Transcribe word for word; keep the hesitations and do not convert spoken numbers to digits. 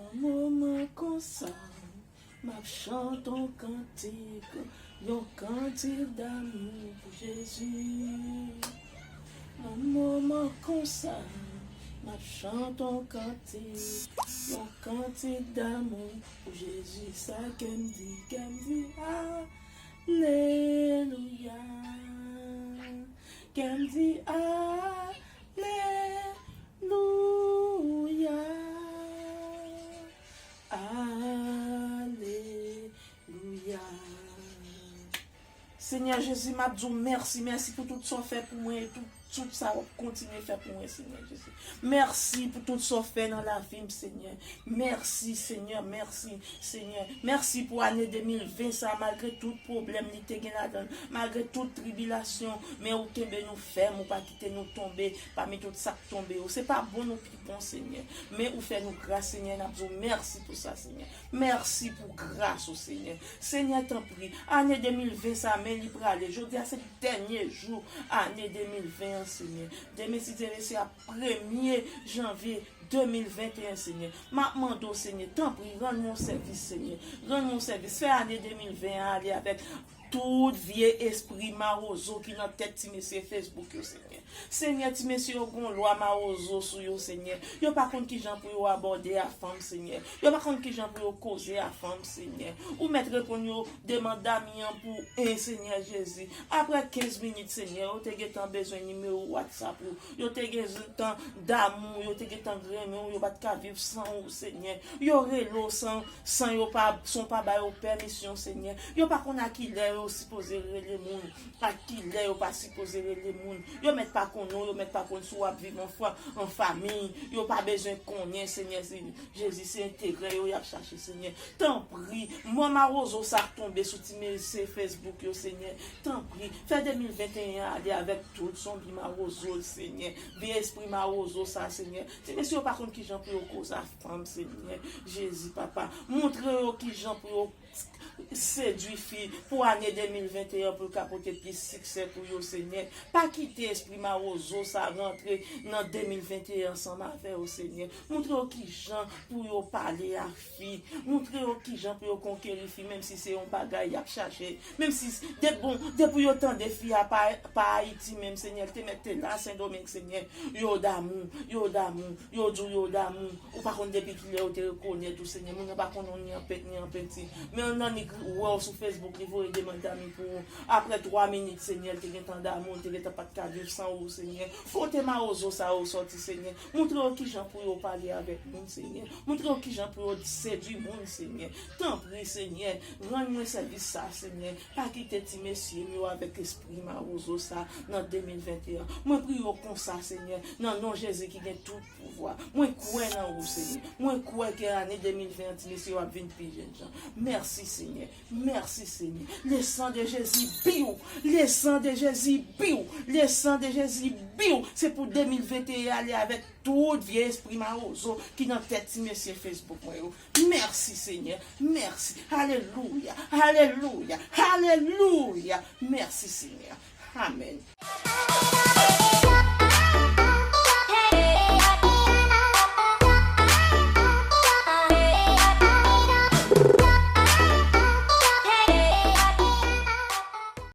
Nan moman konsa, m ap chante yon kantik, yon kantik damou pou Jezi. Nan moman konsa, m ap chante yon kantik, yon kantik damou pou Jezi. Sa kè m di, kè m di, alelouya. Kè m di, alelouya. Alelouya. Senyè Jezi, m ap di w mèsi, mèsi pou tout sa w fè pou mwen e tout, tout sa w ap kontinye fè pou mwen, Senyè Jezi. Mèsi pou tout sa w fè nan lavi m, Senyè. Mèsi, Senyè, mèsi, Senyè. Mèsi pou ane de mil ven sa, malgre tout pwoblèm li te gen ladan l, malgre tout tribilasyon, men ou kenbe nou fèm, ou pa kite nou tonbe pami tout sa k tonbe yo. Se pa bon nou bon, Senyè. Men ou fè nou gras, Senyè, n ap di w mèsi pou sa, Senyè. Mèsi pou gras ou, Senyè. Senyè, tanpri, ane de mil ven sa, men li prale. Jodi a se dènye jou ane de mil ven an, Senyè. Demen, si Dye vle, se ap premye janvye de mil venteyen, Senyè. M ap mande w, Senyè, tanpri, rann mwen yon sèvis, Senyè. Rann mwen yon sèvis. Fè ane de mil ven an ale avèk tout vye espri mawozo ki nan tèt ti mesye Facebook yo, Senyè. Senyè, ti mesye yo gon lwa mawozo sou yo, Senyè. Yo pa konn kijan pou yo abòde a fanm, Senyè. Yo pa konn kijan pou yo koze a fanm, Senyè. Ou mèt reponn yo demann dami an pou en, Senyè Jezi. Apre kenz minit, Senyè, yo te gentan bezwen nimewo WhatsApp ou. Yo te gentan damou, yo te gentan renmen w, yo pa t ka viv san ou, Senyè. Yo rele w san, san yo pa, san w pa ba yo pèmisyon, Senyè. Yo pa konn a ki lè yo sipoze rele moun, a ki lè yo pa sipoze rele moun. Yo mèt pa konnen w, yo mèt pa konn si w ap viv an fa-, an fanmi. Yo pa bezwen konnen, Senyè, se, Jezi, se enterè yo y ap chache, Senyè. Tanpri, mò mawozo sa k tonbe sou ti mesye Facebook yo, Senyè. Tanpri, fè de mil venteyen an ale avèk tout zonbi mawozo l, Senyè. Vye espri mawozo sa, Senyè. Ti mesye yo pa konn kijan pou yo koze a fanm, Senyè. Jezi, papa. Montre yo kijan pou yo sedui fi pou ane de mil venteyen pou l ka pote plis siksè pou yo, Senyè. Pa kite espri mawozo sa rantre nan de mil venteyen ansanm avè yo, Senyè. Montre yo kijan pou yo pale a fi. Montre yo kijan pou yo konkeri fi, menm si se yon bagay y ap chache. Menm si, de, bon, depi yo tande fi a pa, pa Ayiti menm, Senyè, l te mèt te la Sendomeng, Senyè. Yo damou, yo damou, yo di w yo damou. Ou pa konn depi kilè yo te rekonèt ou, Senyè. Moun nan pa konn ou ni an pent, ni an penti. Men yon annik wè w sou Facebook, li voye demann dami pou ou. Apre twa minit, Senyè, l te gentan damou, l te gentan pa t ka viv san ou, Senyè. Kote mawozo sa yo sòti, Senyè? Montre yo kijan pou yo pale avèk moun, Senyè. Montre yo kijan pou yo sedui moun, Senyè. Tanpri, Senyè, rann mwen sèvis sa, Senyè. Pa kite ti mesye m yo avèk espri mawozo sa nan de mil venteyen. Mwen priye w konsa, Senyè, nan non Jezi ki gen tout pouvwa. Mwen kwè nan ou, Senyè. Mwen kwè ke ane de mil ven an, ti mesye yo ap vin pi jènjan. Mèsi, Senyè. Mèsi, Senyè. Le sang de Jésus, biw. Le sang de Jésus, biw. Le sang de Jésus, biw. Se pou de mil venteyen ale avèk tout vye espri mawozo ki nan tèt ti mesye Facebook mwen yo. Mèsi, Senyè. Mèsi. Alelouya. Alelouya. Alelouya. Mèsi, Senyè. Amèn.